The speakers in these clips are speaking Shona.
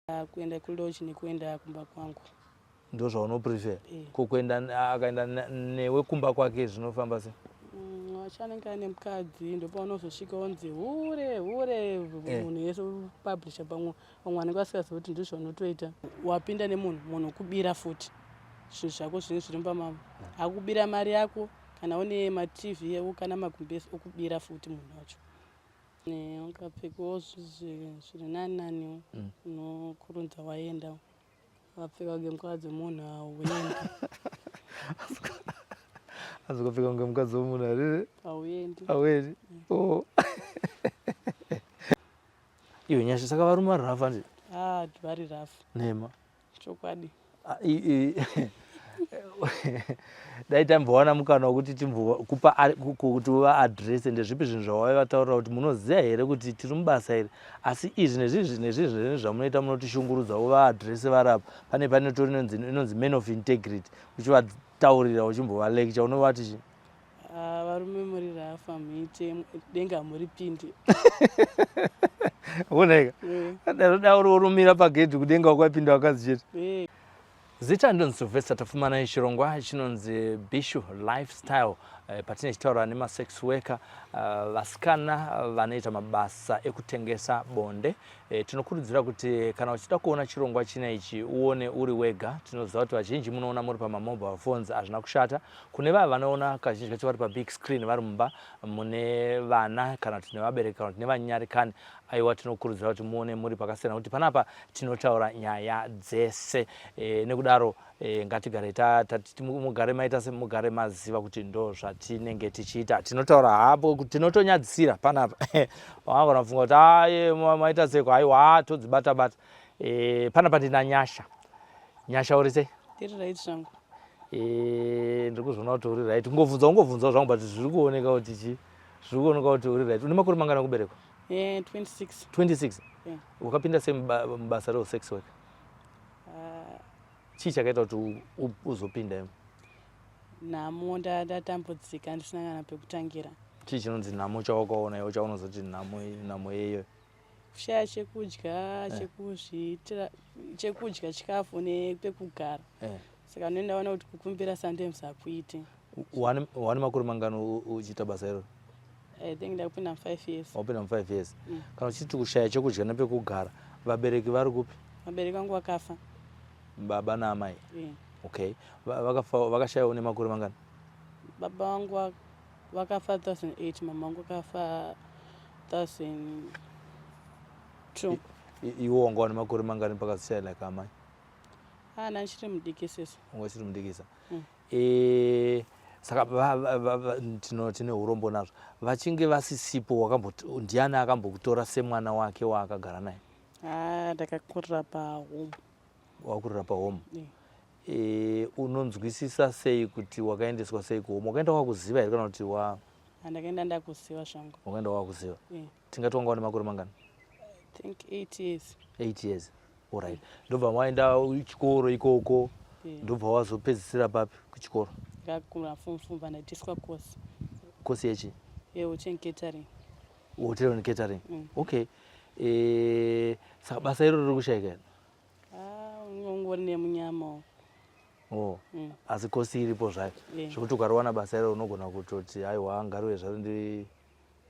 Kuenda kulodge nekuenda kumba kwangu. Ndozvaunoprefer? Eh. Ko kuenda akaenda newe kumba kwake zvinofamba sei? Achanenge ane mukadzi, ndopaunozosvika onzi hure hure. Munhu yese upublisha pamwe, vamwe vanenge vasingazivi kuti ndizvo unotoita. Wapinda nemunhu, munhu kubira futi zvinhu zvako zvinenge zviri mumba mamo, akubira mari yako, kana une maTV kana magumbezi, okubira futi munhu wacho. Ukapfekawo zviri nani naniwo, unokurunza waenda. Wapfeka kunge mukadzi wemunhu, hauendi. Anzi ukapfeka kunge mukadzi wemunhu hariri? Hauendi. Hauendi. Oh. Iwe Nyasha, saka varume vari rough andi? Ah, vari rough. Nhema. Chokwadi. Ah, dai tambowana mukana wekuti timbokupa kuti uvaadrese, ndezvipi zvinhu zvawaiva kuti munoziva here kuti tiri mubasa iri, asi izvi nezvizvi nezvizvi nezvizvi zvamunoita munotishungurudza? Uvaadrese varapa pane tori inonzi Man of Integrity, uchivataurira, uchimbovalecture, unovati chi? Ah, varume muri rough, muite denga muripinde. Oneka. Da uri urumira pagedhi, kudenga wakapinda wakadzi chete. Zita ndonzi Sylvester Tafumanai, chirongwa chinonzi Bishu Lifestyle, patine chitaura nemasex worker, vasikana vanoita mabasa ekutengesa bonde. Tinokurudzira kuti kana uchida kuona chirongwa china ichi, uone uri wega. Tinoziva kuti vazhinji munoona muri pamamobile phones, hazvina kushata. Kune vaya vanoona kazhinji kacho vari pabig screen vari mumba mune vana kana kuti nevabereki kana kuti nevanyarikani, aiwa, tinokurudzira kuti muone muri pakasiyana, kuti panapa tinotaura nyaya dzese. Nekudaro ngatigare tati mugare maita semugare maziva kuti ndo zvatinenge tichiita. Tinotaura hapo, tinotonyadzisira panapa. Vangagona kufunga kuti aye maita seko, aiwa, todzibata bata. Panapa ndina Nyasha. Nyasha, uri sei? Ndiri right zvangu. Ndiri kuzviona kuti uri right. Kungobvunza, ungobvunzawo zvangu, but zviri kuoneka kuti chi zviri kuoneka kuti uri right. Une makore mangana kuberekwa? 26. 26? Yeah. Wakapinda sei mubasa resex work? Chii chakaita kuti uzopinda imo? Nhamo. Ndatambudzika ndisina kana pekutangira. Chii chinonzi nhamo chawakaona iwo chaunozoti nhamo, nhamo yeyo? Kushaya chekudya, chekuzviitira chekudya, chikafu nepekugara. Saka ndinoendaona kuti kukumbira sometimes hakuiti. Wane makore mangani uchiita basa iroro? I think ndakupinda mu5 years. Wapinda mu5 years. Kana uchiti kushaya chekudya nepekugara, vabereki vari kupi? Vabereki vangu vakafa. Baba naamai? Yeah. Okay. Vakafa, vakashaya une makore mangani? Baba vangu vakafa 2008, mama vangu vakafa 2002. Iwo wanga wane makore mangani pakazishaya like amai? Ah, ndandichiri mudikisisa. Wanga uchiri mudikisa. Saka tine urombo nazvo. Vachinge vasisipo, ndiani akambokutora semwana wake waakagara naye? Ah, ndakakurira pahome. Wakurira pahome? Yeah. Unonzwisisa sei kuti wakaendeswa sei kuhome? Wakaenda wakuziva here kana kuti wa Ndakaenda ndakuziva zvangu. Wakaenda wakuziva? Yeah. Tingati wanga wane makore mangani? I think 8 years. 8 years, alright. Ndobva waenda chikoro ikoko? Yeah. Ndobva wazopedzisira papi kuchikoro? Ndakakura form four, ndaitiswa course. Course yechi? Yehotel and catering. Hotel and catering. Okay. Saka basa iro riri kushayika here? Ah, ungori nemunyama. Oh. Asi course iripo zvayo? Yeah. Zvekuti ukariwana basa iro unogona kutoti aiwa, ngariwe zvaro,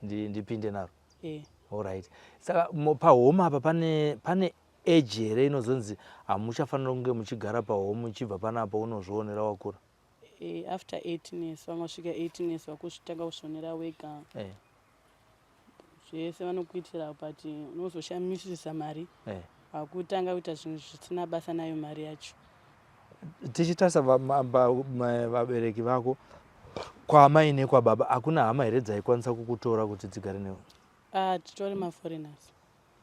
ndipinde naro? Yeah. Alright. Saka pahome apa pane age here inozonzi hamuchafanira kunge muchigara pahome, muchibva panapo unozvionera wakura? After 18 years, vangosvika 18 years vakuzvitanga kuzvionera wega. Zvese vanokuitira, but unozoshamisisa mari wakutanga kuita zvinhu zvisina basa nayo mari yacho. Tichitarisa vabereki vako kwaamai nekwababa, hakuna hama here dzaikwanisa kukutora kuti dzigare newe? Ah, titori maforeigners.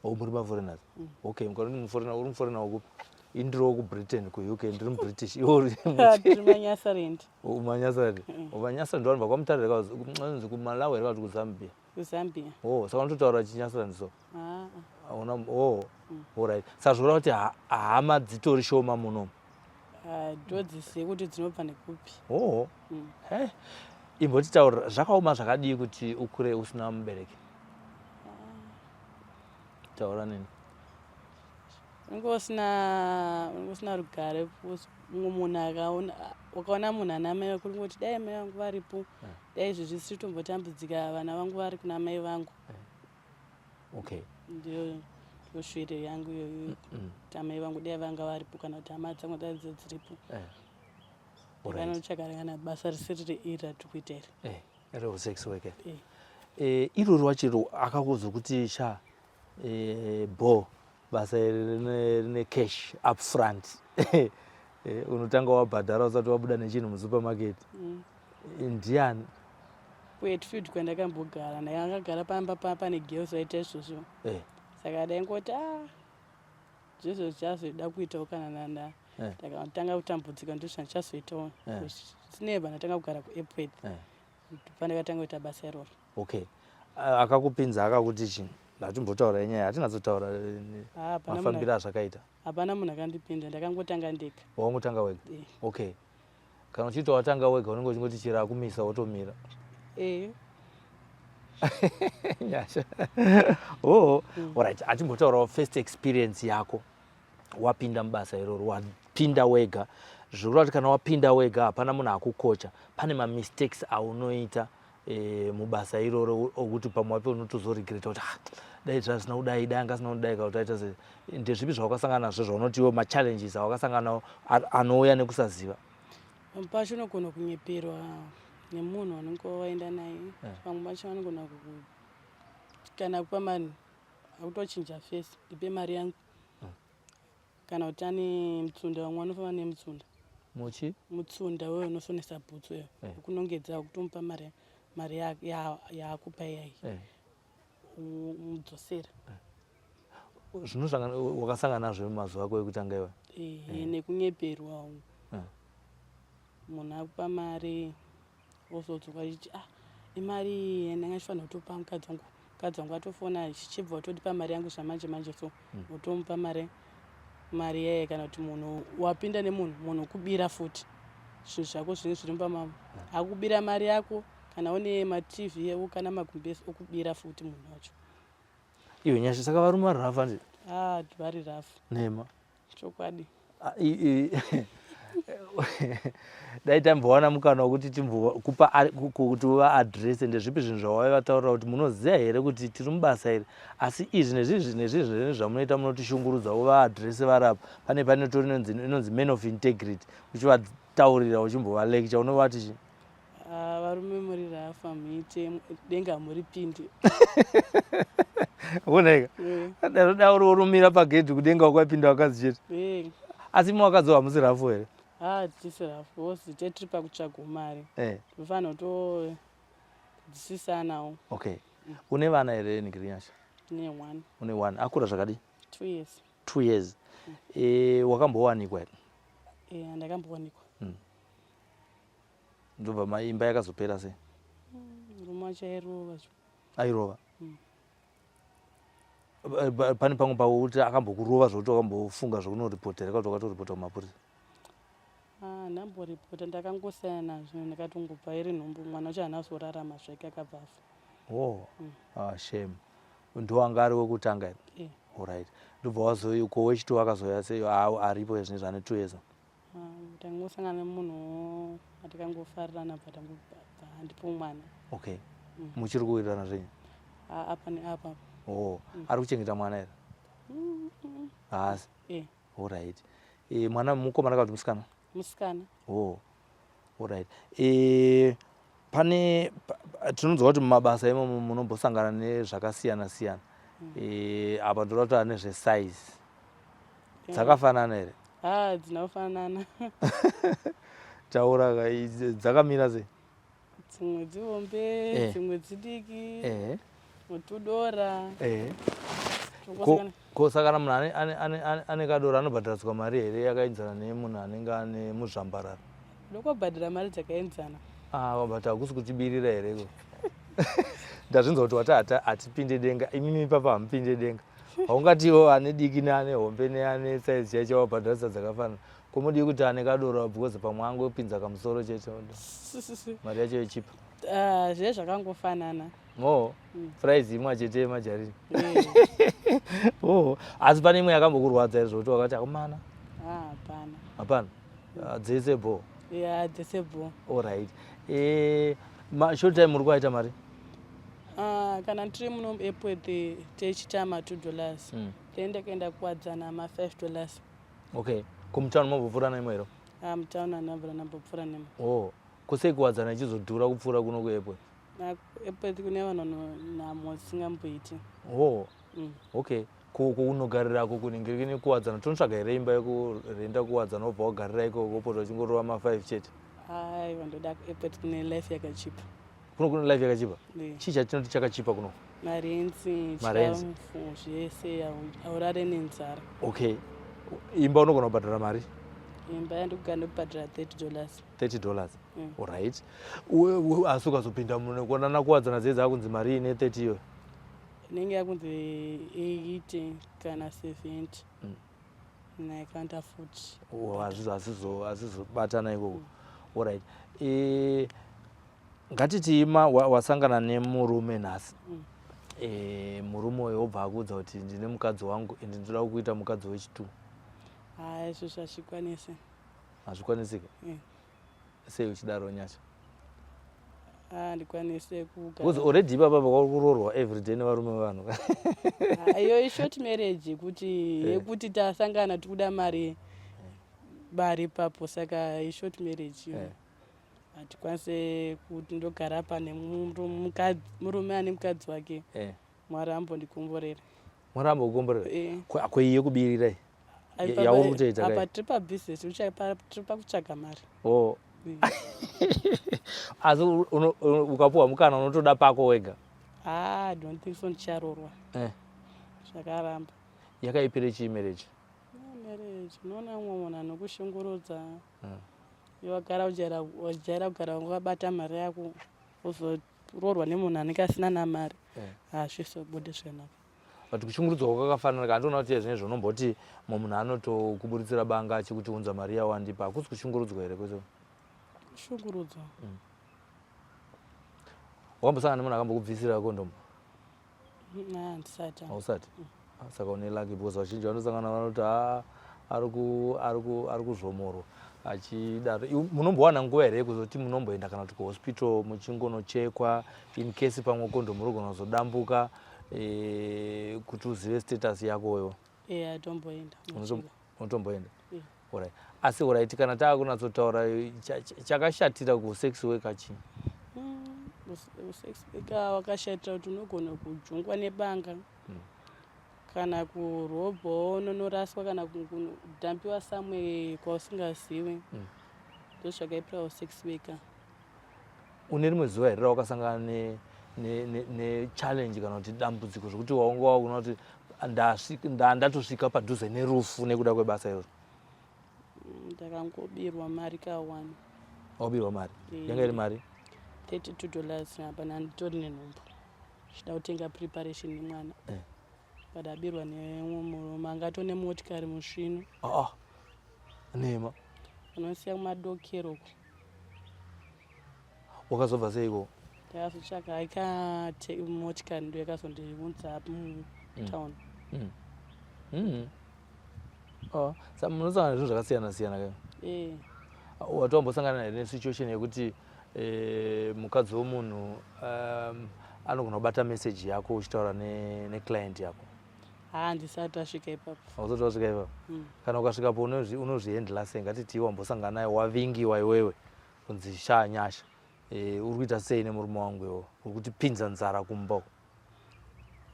Oh, muri maforeigners. Okay, mukati muforeigner, uri muforeigner wekupi? Indiri wekuBritain, kuUK, ndiri muBritish. Iwe uri? Tiri Manyasarend. Manyasarend. Manyasarend vanobva kwaMutare, kanzi kuMalawi here kana kuti kuZambia? KuZambia. Oh, saka unototaura Chinyasarend so? Ah. Una, oh, alright. Saka zvoreva kuti hama dzitori shoma munomu? Ndodzizive kuti dzinobva nekupi. Oh. He, imbotitaurira, zvakaoma zvakadii kuti ukure usina mubereki? Taura neni. Unenge usina rugare. Mumwe munhu akaona, ukaona munhu ana mai vako, unongoti dai mai vangu varipo, dai izvezvi siri tombotambudzika, vana vangu vari kuna mai vangu. Ndiyo shuviro yangu iyoyo, kuti amai vangu dai vanga varipo, kana kuti hama dzangu dai dziripo. Vanotsvaka kana basa risiri reiri ratiri kuita iri. Rehusex worker. Iroro wachiro akakuzokuti sha, bo basa iri rine cash up front, unotanga wabhadhara usati wabuda nechinhu musupermarket. Ndiani? KuHatfield kwandakambogara, ndakangagara pamba pane girls vaita izvozvo. Saka daingoti a zvizvo zvichazoida kuitawo kana nanda ndakatanga kutambudzika, ndizvo zvandichazoitawo. Sineba ndatanga kugara kuEpworth, pandakatanga kuita basa iroro. Okay, akakupinza akakuti chii? Ndatimbotaura inyaya hatinatsotaura mafambiro azvakaita. Hapana munhu akandipinda, ndakangotanga ndega. Wangotanga wega? Okay, kana uchiita watanga wega, unenge uchingoti chero akumisa wotomira. Nyasha. Oh, alright, atimbotaurawo first experience yako wapinda mubasa iroro, wapinda wega. Zvikureva kuti kana wapinda wega, hapana munhu akukocha, pane mamistakes aunoita mubasa iroro okuti pamwe wapi unotozoregreta kuti, ah, dai zvazvina kudai, dai anga asina kudai, kana kuti aita sei? Ndezvipi zvawakasangana nazvo zvaunoti iwo machallenges awakasangana nawo anouya nekusaziva? Pamwe pacho unogona kunyeperwa nemunhu wanenge waenda naye. Pamwe pacho vanogona kana kupa mari, akutochinja face, "Ndipe mari yangu," kana kuti ane mutsunda. Vamwe vanofamba nemutsunda. Muchi? Mutsunda weyo unosonesa bhutsu iyo. Kunongedza kutomupa mari yaakupa iyai, umudzosera. Zvinosangana, wakasangana nazvo mumazuva ako ekutanga iwe? Nekunyeperwa. Munhu akupa mari, wozodzoka achiti, "Ah, imari iyi ndanga ndichifanira kutopa mukadzi wangu, mukadzi wangu atofona chichibva utodipa mari yangu zvamanje manje." So wotomupa mari yaye. Kana kuti munhu wapinda nemunhu, munhu okubira futi zvinhu zvako zvinenge zviri mumba mamo, akubira mari yako, kana une maTV kana magumbezi, okubira futi munhu wacho. Iwe Nyasha, saka varume vari rough andi? Ah, vari rough. Nema. Chokwadi. Ah, dai tambowana mukana wekuti timbokupa kuti uvaadrese, ndezvipi zvinhu zvavaivataurira kuti munoziva here kuti tiri mubasa iri, asi izvi nezvizvi nezvizvi nezvi zvamunoita munotishungurudza? Uvaadrese varapa pane tori inonzi man of integrity, uchivataurira, uchimbovalecture, unovati chi? Ah, varume muri rough, muite denga muripinde. Oneka. Da uri urumira pagedhi, kudenga wakapinda wakadzi chete. Asi imi wakadzi hamusi rough here? Ah, tisi rough because tetiri pakutsvaga mari. Tofanira kutodzidzisanawo. Okay, une vana here, Nikirinyasha? Ne one. Une one, akura zvakadii? 2 years. 2 years. Wakambowanikwa here? Ndakambowanikwa. Ndobva maimba yakazopera sei? Murume wacho airova. Airova? Pane pamwe pakuti akambokurova zvokuti wakambofunga zvekunoripota here, kana kuti wakatoripota kumapurisa? Ah, ndamboripota, ndakangosiyana nazvo, ndakatongobva iri nhumbu. Mwana wacho haana kuzorarama zvake, akabva afa. Oh. Ah, shame. Ndo anga ari wekutanga here? Eh. Alright, ndobva wazoiko wechito akazoya sei? Ah, aripo zvinezvi ane 2 years. Ah, tangosangana nemunhu atikangofarirana, bva tangobva handipo mwana. Okay, muchiri kuwirirana zvenyu? Ah, apa neapa. Oh, ari kuchengeta mwana here? Haasi? Eh. Alright. Mwana mukomana kana kuti musikana? Musikana. Oh, alright. Pane tinonzwa kuti mumabasa imomo munombosangana nezvakasiyana siyana. Apa ndoda kutaura nezvesize. Dzakafanana here? Ah, dzinofanana. Taura ka, dzakamira sei? Dzimwe dzihombe, dzimwe dzidiki, mutudora. Ko saka kana munhu ane kadora anobhadhariswa mari here yakaenzana nemunhu anenge ane muzvambarara? Ndokobhadhara mari dzakaenzana. Ah, but hakusi kutibirira here ko? Ndazvinzwa kuti wati hatipinde denga, imimi papa hamupinde denga. Haungati iwo ane diki neane hombe neane saizi chaicho wabhadharisa dzakafanana. Komodii kuti ane kadora, because pamwe angopinza kamusoro chete, mari yacho ichipa? Ah, zviye zvakangofanana. Oh, Price imwe chete yemajarini. Oh, asi pane imwe yakambokurwadza here zvokuti wakati akomana? Ah, hapana. Hapana. Ah, dzese bho. Yeah, dzese bho. All right. Eh, ma short time muri kuaita mari? Ah, kana ndiri muno muAirport techita ma $2. Then ndakaenda kuWadzana ma $5. Okay. Kumutown mambopfuura nemo here? Ah, mutown handambura ndambopfuura nemo. Oh. Kusei kuWadzana ichizodhura kupfuura kuno kuAirport? Airport kune vanhu nhamo dzisingamboiti. Oh. Okay. Kunogarirako kunenge nekuWadzana tonotsvaga here imba yekurenda kuWadzana wobva wagarira ikoko wopota uchingorova ma5 chete? Aiwa, ndoda Airport, kune life yakachipa. Kuno kune life yakachipa? Chii chatinoti chakachipa kuno? Marents. Marents. Chikafu zvese, haurare nenzara. Okay, imba unogona kubhadhara mari? Imba yandikugara ndokubhadhara $30. $30. Alright, asi ukazopinda kuonana kuWadzana dzei dzakunzi mari ine 30 iyoyo? Inenge yakunzi 80 kana 70. I can't afford. Oh, hazizobatana ikoko. Alright, e, ngatiti ima wasangana nemurume nhasi. E, murume uyo wobva akuudza kuti ndine mukadzi wangu ende ndinoda kukuita mukadzi wechitu. Hai, izvo hazvikwanisi. Hazvikwanisika? Sei uchidaro, Nyasha? Handikwanise kugara. Because already ipapa pakuroorwa everyday nevarume vevanhu. Iyo ishort marriage yekuti yekuti tasangana tikuda mari mari ipapo, saka ishort marriage iyo. Hatikwanise kuti ndogara pane murume ane mukadzi wake. Mwari ambondikomborera. Mwari ambokukomborera. Kweiyi yekubirira iyi yauri kutoita? Apa tiri pabusiness, tiri pakutsvaga mari. Oh. Asi ukapuwa mukana unotoda pako wega? Ah, I don't think so ndicharorwa. Zvakaramba. Yakaipire chii marriage? Marriage, unoona umwe munhu anokushungurudza. Iwe wagara wajaira kugara wakabata mari yako, uzoroorwa nemunhu anenge asina namari. Hazvizobude zvakanaka. But kushungurudzwa kwakafanana kandiona kuti zvinezvi unomboti mumwe munhu anotokuburitsira banga achikuti unza mari yawandipa, hakusi kushungurudzwa here kwese? Kushungurudzwa. Wakambosangana nemunhu akambokubvisira kondomu? Handisati. Hausati? Ah, saka une lucky, because vazhinji vanosangana vanoti ha, ari kuzvomorwa achidaro. Munombowana nguva here yekuzoti munomboenda kana kuti kuhospital muchingonochekwa in case pamwe kondomu rigona kuzodambuka, kuti uzive status yako wewo? Eya, atomboenda. Unotomboenda? Alright. Asi alright, kana taakunatsotaura, chakashatira kusex worker chii? Sex worker wakashatira kuti unogona kujungwa nebanga kana kurobhawo, unonoraswa kana kudhampiwa somewhere kwausingazivi. Ndozvakaipirawo sex worker. Une rimwe zuva here rawakasangana nechallenge kana kuti dambudziko zvokuti waunga wakuona kuti ndatosvika padhuze nerufu nekuda kwebasa iroro? Ndakangobirwa mari ka1. Wabirwa mari? Yanga iri mari? $32. Apa nanditori nenhumbu, chida kutenga preparation yemwana. But abirwa nemumwe murume angatone motikari musvinu. Aa, nema. Unosiya kumadokero uko. Wakazobva seiko? Ndakazotsvaka ika motikari, ndo yakazondiunza mutown. Oh, sa munosangana nezvinhu zvakasiyana siyana ka. Watombosangana here nesituation yekuti mukadzi womunhu anogona kubata meseji yako uchitaura neclient yako? Ha, ndisati asvika ipapo. Hausati wasvika ipapo? Kana ukasvikapo unozvihandla sei? Ngatiti wambosangana naye, wavingiwa iwewe kunzi sha, Nyasha, uri kuita sei nemurume wangu iwo, uri kutipinza nzara kumba uko?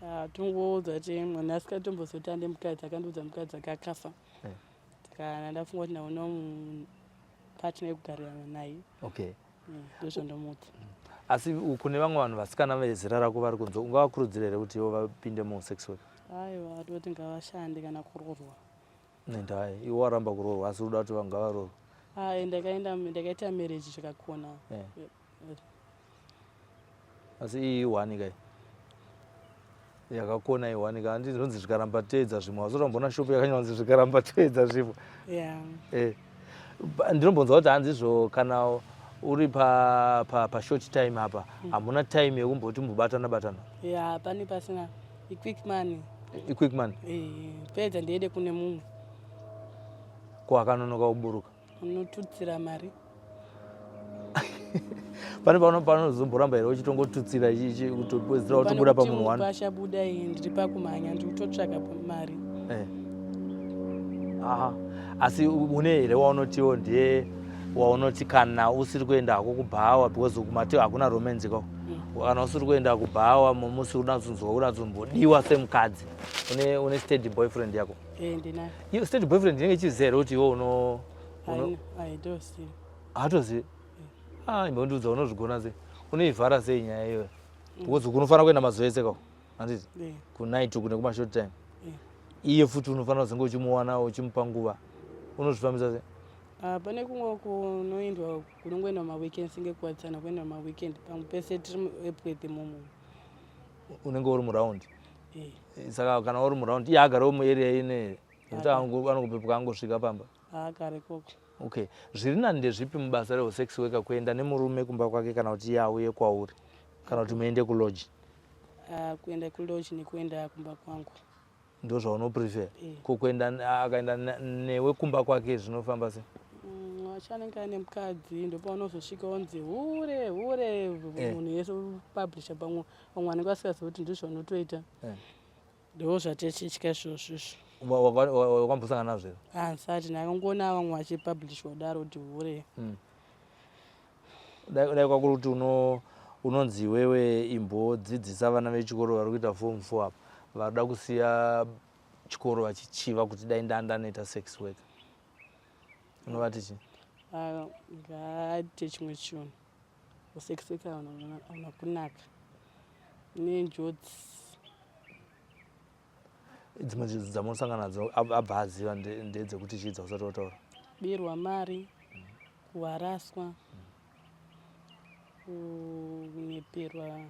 Ah, tongoudza kuti mwana asingatombozoti ande mukadzi, akandiudza mukadzi ake akafa. Saka ndafunga kuti ndaona partner yekugarirana naye. Ndozvandomuudza. Asi kune vamwe vanhu vasikana vezera rako vari kunze, ungavakurudzira here kuti ivo vapinde musex work? Aiwa, toti ngavashande kana kuroorwa. Nendai iwe waramba kuroorwa asi uda kuti vanhu ngavaroorwe? Ai, ndakaenda ndakaita marriage zvakakona. Asi iyi iwani kai yakakona, iwani ka, handinonzi zvikaramba teedza zvimwe. Wazotombona shopu yakanyanzi zvikaramba teedza zvimwe? Yeah. Ndinombonzwa kuti hanzi izvo kana Uri pa pa pa short time apa hamuna time yekumboti mbobatana batana? Ya, pane pasina, iquick money. Iquick money. Pedza ndiende kune mumwe. Ko akanonoka kuburuka? Unotutsira mari. Pane panozomboramba here uchitongotutsira kutopedzisira utobuda pamunhu one? Pashabuda iyi, ndiri pakumhanya, ndiri kutotsvaka mari. Aha, asi une here waunotiwo ndiye waunoti kana usiri kuenda hako kubhawa, because kumati hakuna romance ko, kana usiri kuenda kubhawa musi unatsonzwa unatsombodiwa semukadzi, une steady boyfriend yako? Ndinayo. Iyo steady boyfriend inenge ichiziva here kuti iwe uno Haitozivi. Haatozivi? Ah, imbondiudza, unozvigona sei? Unoivhara sei nyaya iyoyo? Because kunofanira kuenda mazuva ese kako, handiti? Kunight uku nekumashort time. Iye futi unofanira kuzenge uchimuwana, uchimupa nguva. Unozvifambisa sei? Ah, pane kumwe kunoendwa, kunongoendwa maweekend, singe kuwadzana kuendwa maweekend, pamwe pese tiri muEpworth imomo. Unenge uri muraundi? Saka kana uri muraundi, iye agarawo muarea ine here nekuti anongopepuka angosvika pamba? Haagare ikoko. Okay, zviri nani ndezvipi mubasa rehusex worker, kuenda nemurume kumba kwake kana kuti iye auye kwauri, kana kuti muende kulodge? Ah, kuenda kulodge nekuenda kumba kwangu. Ndo zvaunoprefer? Eh. Ko kuenda, akaenda newe kumba kwake zvinofamba sei? Achanenge ane mukadzi, ndopaunozosvika onzi hure hure. Munhu yese upublisha, pamwe vamwe vanenge vasingazivi kuti ndizvo unotoita. Ndo zvatechitya izvozvo izvo. Wakambosangana nazvo here? Handisati, ndakangoona vamwe vachipublishwa kudaro kuti hure. Dai kwakuri kuti unonzi iwewe imbodzidzisa vana vechikoro vari kuita form 4 apa, varikuda kusiya chikoro vachichiva kuti dai ndanoita sex work, unovati chii? Ah, ngaaite chimwe chinhu. Usex worker hauna kunaka nenjodzi. Dzimwe zvinhu dzamunosangana nadzo abva aziva ndedzekuti chii dzausati wataura? Birwa mari, kuharaswa, kunyeperwa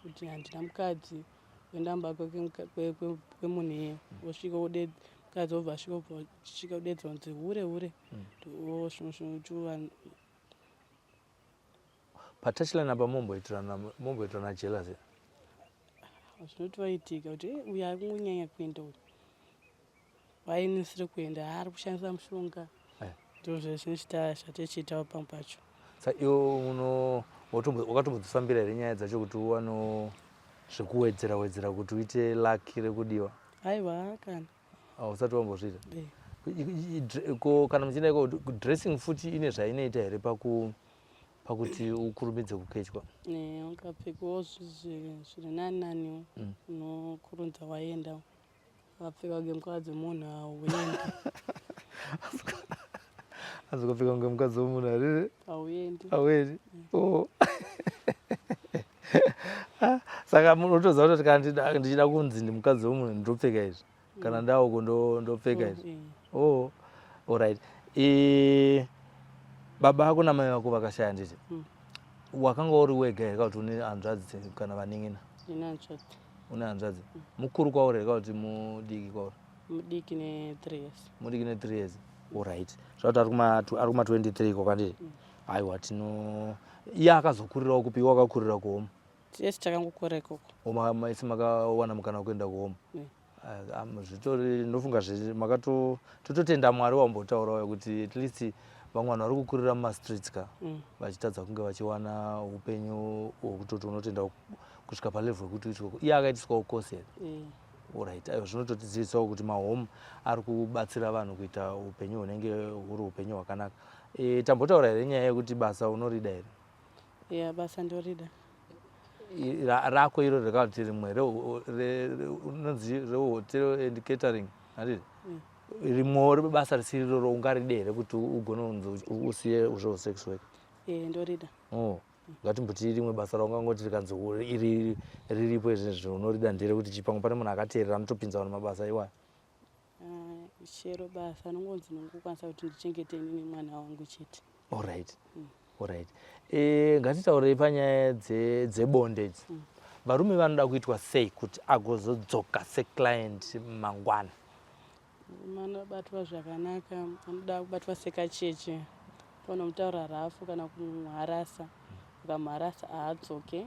kuti handina mukadzi, kuenda mumba kwemunhu iye, wosvika wode mukadzi, wobva asvika, wobva svika kudedzwa kunzi hure hure. Patouchline apa momboitirana jealous? Zvinotoitika kuti, "Eh, uyu ari kungonyanya kuenda, uyu wainisiri kuenda, ari kushandisa mushonga." Ndo zvezvinochita zvatichiitawo pamwe pacho. Sa iwe uno wakatombodzifambira here nyaya dzacho kuti uwano zvekuwedzera wedzera kuti uite lucky rekudiwa? Aiwa, kana. Usati wambozviita? Eh. Ko kana muchienda iko, dressing futi ine zvainoita here pakuti ukurumidze kukechwa? Ukapfekawo zviri nani naniwo, unokurumidza waenda. Wakapfeka kunge mukadzi wemunhu, hauendi. Anzi ukapfeka kunge mukadzi wemunhu hariri? Hauendi. Hauendi. Oh. Ah, saka unotoziva kuti kana ndichida kunzi ndi mukadzi wemunhu ndopfeka izvi, kana ndauko ndopfeka izvi. Oh, alright. Baba ako namai vako vakashaya, nditi? Mm. Wakanga uri wega here kana kuti une hanzvadzi kana vanin'ina? Ndine hanzvadzi. Une hanzvadzi mukuru kwauri here kana kuti mudiki kwauri? Mudiki ne3 years. Mudiki ne3 years, alright. Zvakuti ari kuma 23 iko kwandiri. Aiwa, tino iye akazokurirawo kupi? Iwe wakakurira kuhome? Tese takangokura ikoko. Maisi makawana mukana wekuenda kuhome? Eh. Zvitori ndofunga makato tototenda Mwari wambotaurawo kuti at least vamwe vanhu vari kukurira mumastreets ka, vachitadza kunge vachiwana upenyu hwekutoti unotenda kusvika palevel yekuti uitwe. Iye akaitiswawo kosi here? Eh. Alright, aiwa, zvinototizivisawo kuti mahome ari kubatsira vanhu kuita upenyu hunenge huri upenyu hwakanaka. Tambotaura here nyaya yekuti basa unorida here? Ya, basa ndorida. Rako iro rakakuti rimwe unonzi rehotel and catering, handiti? Rimwewo rebasa risiri iroro ungaride here kuti ugone kunzi usiye zvehusex work? Eh, ndorida. Oh, ngatimboti rimwe basa raungangoti rikanzi iri riripo izvezvi unorida nderekuti chipamwe pane munhu akateerera anotopinza vanhu mabasa iwayo? Ah, chero basa nongonzi nongokwanisa kuti ndichengete inini mwana wangu chete. Alright. Ngatitaurei panyaya dzebonde idzi. Varume vanoda kuitwa sei kuti agozodzoka seclient mangwana? Murume anobatwa zvakanaka, anoda kubatwa sekacheche. Unomutaura rafu kana kumuharasa. Ukamuharasa haadzoke.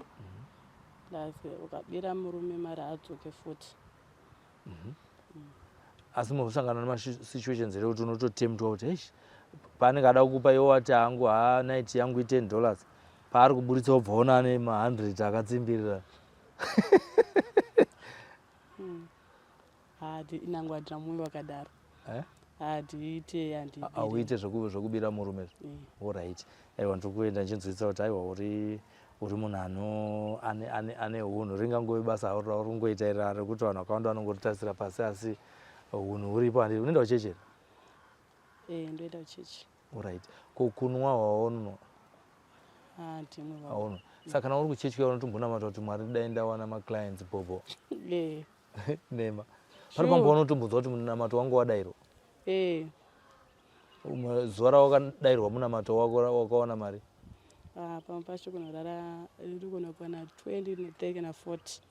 Plus ukabira murume mari haadzoke futi. Asi munosangana nemasituations here kuti unototemptwa kuti eish, paanenge ada kukupa iwe wati hangu ha night yangu i10 dollars, paari kuburitsa wobva ona ane ma100 akatsimbirira? Hadi inangu, handina mwoyo wakadaro. Eh? Handiite, handibiri. Hauite zvekubira murume? Alright, aiwa, ndiri kuenda ndichinzwisisa kuti aiwa, uri munhu ano ane unhu. Ringangove basa haro rauri kungoita iri rekuti vanhu vakawanda vanongoritarisira pasi, asi unhu huripo. Handi unoenda kuchechi here? Eh, ndoenda kuchechi. Alright, ko kunwa hwaunonwa? Handimwe. Haunwa. Saka kana uri kuchechi unotombonamata kuti, "Mwari, dai ndawana maclients bobo"? Eh. Nema pari pambo unotombonzwa kuti munamato wangu wadairwa? Eh. Zuva rawakadairwa munamato wako wakawana mari? Ah, pamwe pacho kunorara rikona kuwana 20 ne30 kana 40.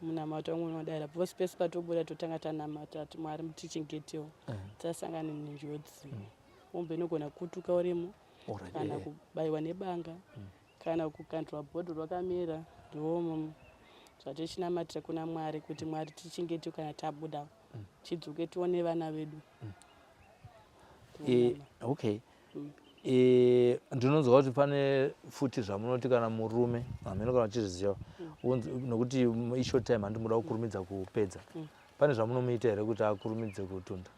Munamato wangu unodaira because pese patobuda totanga tanamata kuti, "Mwari, mutichengetewo, tisasangane nenjodzi." Mombe inogona kutuka urimo kana kubayiwa nebanga kana kukandwa bhodhoro rakamira. Ndo zvatichinamatira kuna Mwari kuti, "Mwari, tichengete kana tabuda, tidzoke tione vana vedu." Okay. Ndinonzwa kuti pane futi zvamunoti kana murume, hameno kana uchizviziva, nokuti ishort time, handimoda kukurumidza kupedza. Pane zvamunomuita here kuti akurumidze kutunda,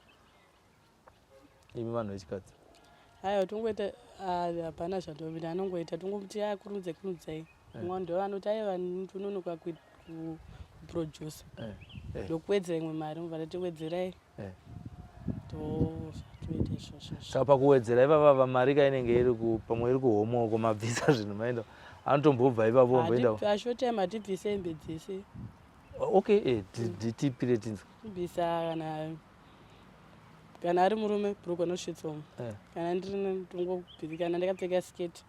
imi vanhu vechikadzi? Aiwa, tongoita, ah, hapana zvatovita anongoita, tongomuti akurumidze, kurumidzai. Mumwe ndo vanoti, "Aiwa, tononoka kuproduce." Ndokuwedzera imwe mari, mubva tati wedzerai. Ndo zvatoita izvozvo. Saka pakuwedzera ivavava mari ka inenge iri pamwe iri kuhomoko, mabvisa zvinhu maenda, anotombobva ipapo omboenda? Pashort time hatibvise hembe dzese. Okay, tipire tinzwa. Tibvisa kana ari murume bhurugwa nosvitsa umu. Kana ndiri tongobvisa, kana ndakapfeka sketi,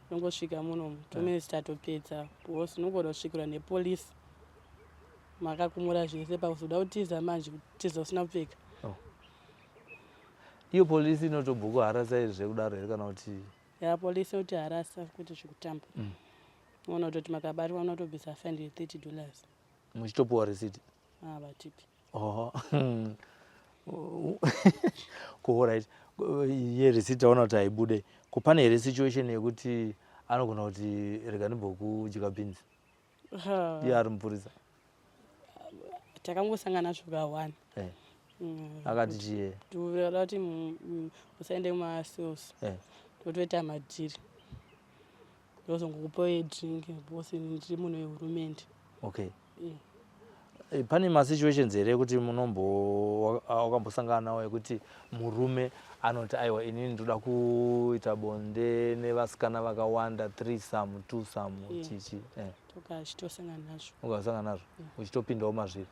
tongosvika munomu, 2 minutes tatopedza, because unogona kusvikirwa nepolisi makakumura zvese, pakuzoda kutiza manje, kutiza usina kupfeka. Oh. Iyo polisi inotobhukuharasa iri zvekudaro here kana kuti? Ya, polisi inoti harasa kuti zvekutamba. Unoona kutoti makabatwa unotobvisa $530. Muchitopuwa risiti? Ah, vatipi. Oho, alright, yerisiti aona kuti haibude. Ko pane here situation yekuti anogona kuti, "Rega ndimbokudya bhinzi," iye ari mupurisa? Takangosangana nazvo ka1. Akati chiye? Toda kuti usaende kumacells. Totoita madhiri, ndozongokupawo drink because ndiri munhu wehurumende. Okay. Pane masituations here ekuti munombo wakambosangana nawo ekuti murume anoti, "Aiwa, inini ndoda kuita bonde nevasikana vakawanda, threesome, twosome"? Chichi? Tokachitosangana nazvo. Ukasangana nazvo uchitopindawo mazviri?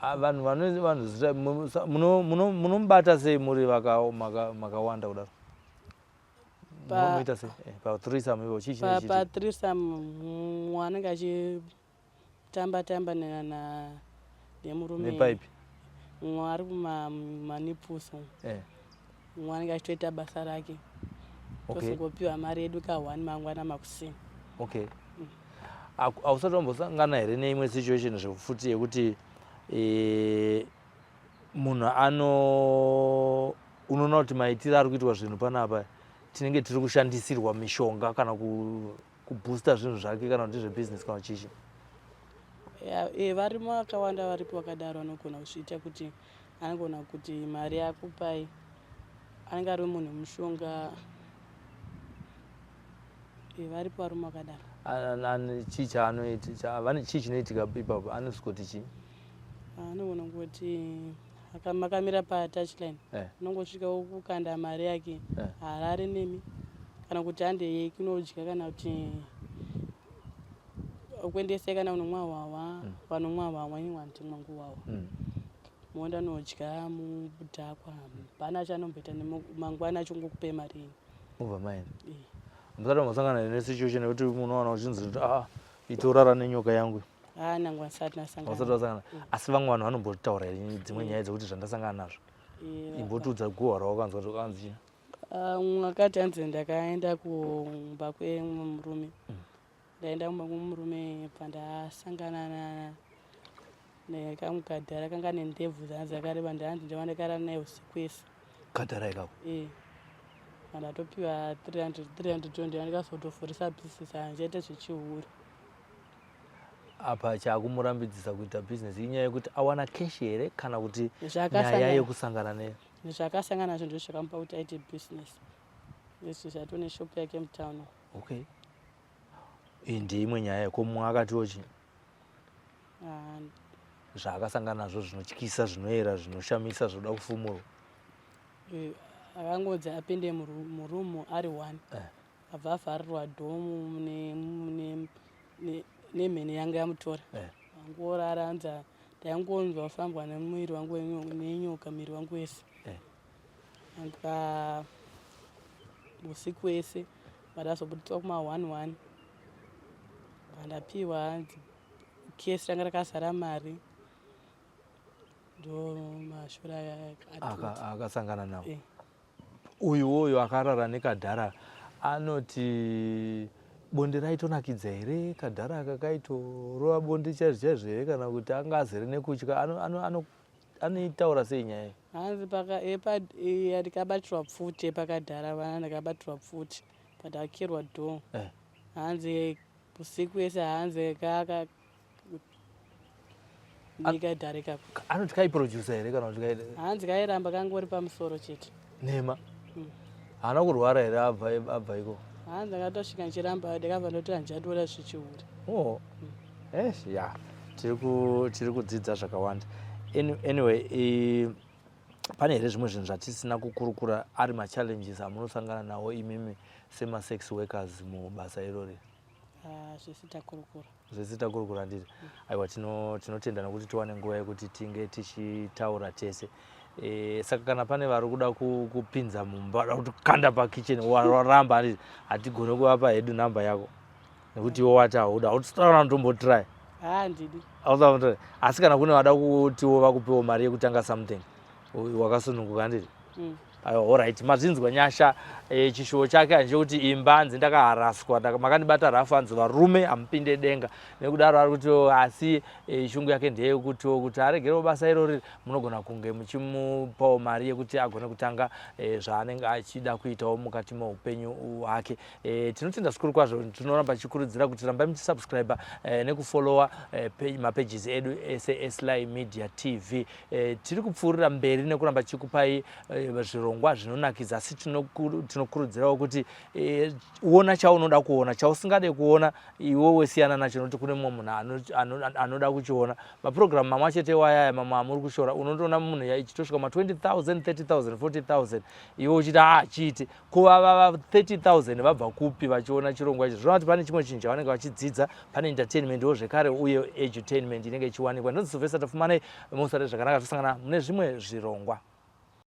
Ah, vanhu vano vanhu munomubata sei muri makawanda kudaro? Munomuita sei pathreesome ivo? Chii chinochiitika? Pathreesome mumwe anenge achitamba tamba nemurume nepaipi. Mumwe ari kumanipuso, mumwe anenge achitoita basa rake. Tozogopiwa mari yedu ka1 mangwana makuseni. Okay. Hausati wambosangana here neimwe situation zvefuti yekuti munhu ano unoona kuti maitiro ari kuitwa zvinhu panapa, tinenge tiri kushandisirwa mishonga kana kuboosta zvinhu zvake, kana kuti zvebusiness kana chichi? Ya, varimo vakawanda varipo vakadaro. Anogona kuzviita kuti anogona kuti mari yakupai anenge ari munhu wemushonga. Varipo varume vakadaro. Chii chaanoita? Chii chinoitika ipapo? Anosvikoti chii? Anogona kungoti makamira patouchline, anongosvika kukanda mari yake, harare nemi, kana kuti handei kunodya, kana kuti kuendesai kana unomwa hwahwa. Vanomwa hwahwa, ini handimwa hwahwa. Moenda nodya mudhakwa, hapana chanomboita, mangwana achongokupai mari yenyu. Mubva maenda. Musati wambosangana nesituation yekuti munowana uchinzi kuti, "Aa, itorara nenyoka yangu"? Haa, nangwa ndisati nasangana. Usati wasangana, asi vamwe vanhu vanombotaura here dzimwe nyaya dzekuti zvandasangana nazvo? Imbotiudza guhwa rawakanzwa kuti wakanzi chii. Ah, mumwe akati hanzi ndakaenda kumba kwemumwe murume. Ndaenda kumba kwemurume pandasangana nekamukadhara kanga nendebvu dzanzi dzakareba, ndanzi ndava ndakarara naye usiku wese. Kadhara ikako? E, ndatopiwa 300 300 ndava ndikazotovhurisa bhizinesi, handichaite zvechihure. Apa chaakumurambidzisa kuita bhizinesi inyaya yekuti awana cash here kana kuti nyaya yekusangana ne Zvaakasangana nazvo ndizvo zvakamupa kuti aite bhizinesi izvi, zvatoo neshopu yake mutown. Okay, iyi ndeimwe nyaya. Ko mumwe akatiwo chii? Ah, zvaakasangana nazvo zvinotyisa, zvinoera, zvinoshamisa, zvinoda kufumurwa. Akangonzi apinde murumu ari one. Abva avharirwa dhomu nemhene yanga yamutora. Angorara, anzi ndaingonzwa kufambwa nemuviri wangu nenyoka, muviri wangu wese. Anga usiku wese, vandazobuditswa kuma 1 1, vandapiwa hanzi kesi ranga rakazara mari, ndo mashura akasangana nawo. Uyu uyu akarara nekadhara anoti bonde raitonakidza here? Kadhara aka kaitorova bonde chaizvo chaizvo here, kana kuti anga azere nekutya? Anoitaura sei nyaya iyi? Hanzi ndikabatirwa pfuti pakadhara vana, ndakabatirwa pfuti pandakirwa door. Hanzi usiku wese hanzi kaka nekadhara ikako. Anoti kaiproducer here kana kuti kai? Hanzi kairamba kangori pamusoro chete. Nema. Haana kurwara here abva iko? Hanzi ndakatosvika ndichiramba, ndakabva ndoti handichatora zvechihure. Oh, yes, ya, tiri kudzidza zvakawanda. Anyway, pane here zvimwe zvinhu zvatisina kukurukura ari machallenges amunosangana nawo imimi semasex workers mubasa irori? Ah, zvese takurukura. Zvese takurukura, handiti? Aiwa, tinotenda nokuti tiwane nguva yekuti tinge tichitaura tese. Saka kana pane vari kuda kupinza mumba, vada kuti kanda pakitchen, waramba, handiti? Hatigone kuvapa hedu namba yako nekuti iwe wati hauda, hautisitaura kutombotry. Handidi. Hausati. Asi kana kune vada kutiwo vakupewo mari yekutanga something, wakasununguka, handiti? Mm. Aiwa, alright, mazvinzwa. Nyasha, chishuwo chake handechekuti imba, hanzi ndakaharaswa, makandibata rafu, hanzi varume hamupinde denga. Nekudaro ari kuti asi shungu yake ndeyekutiwo kuti aregerewo basa irori, munogona kunge muchimupawo mari yekuti agone kutanga zvaanenge achida kuitawo mukati meupenyu hwake. Tinotenda zvikuru kwazvo. Tinoramba tichikurudzira kuti rambai muchisubscribe nekufollowa mapages edu ese eSly Media TV. Tiri kupfuurira mberi nekuramba tichikupai zvirongwa zvinonakidza, asi tinokurudzirawo kuti uona chaunoda kuona, chausingade kuona iwewe siyana nacho, nokuti kune mumwe munhu anoda kuchiona. Mapurogiramu mamwe achete wayaya, mamwe amuri kushora, unotoona munhu ichitosvika ma 20 000, 30 000, 40 000, iwe uchiti a chiite kuvava 30 000 vabva kupi vachiona chirongwa ichi? Zvinova kuti pane chimwe chinhu chavanenge vachidzidza, pane entertainment wo zvekare uye edutainment inenge ichiwanikwa. Ndinonzi Sylvester Tafumanei, musare zvakanaka, tosangana mune zvimwe zvirongwa.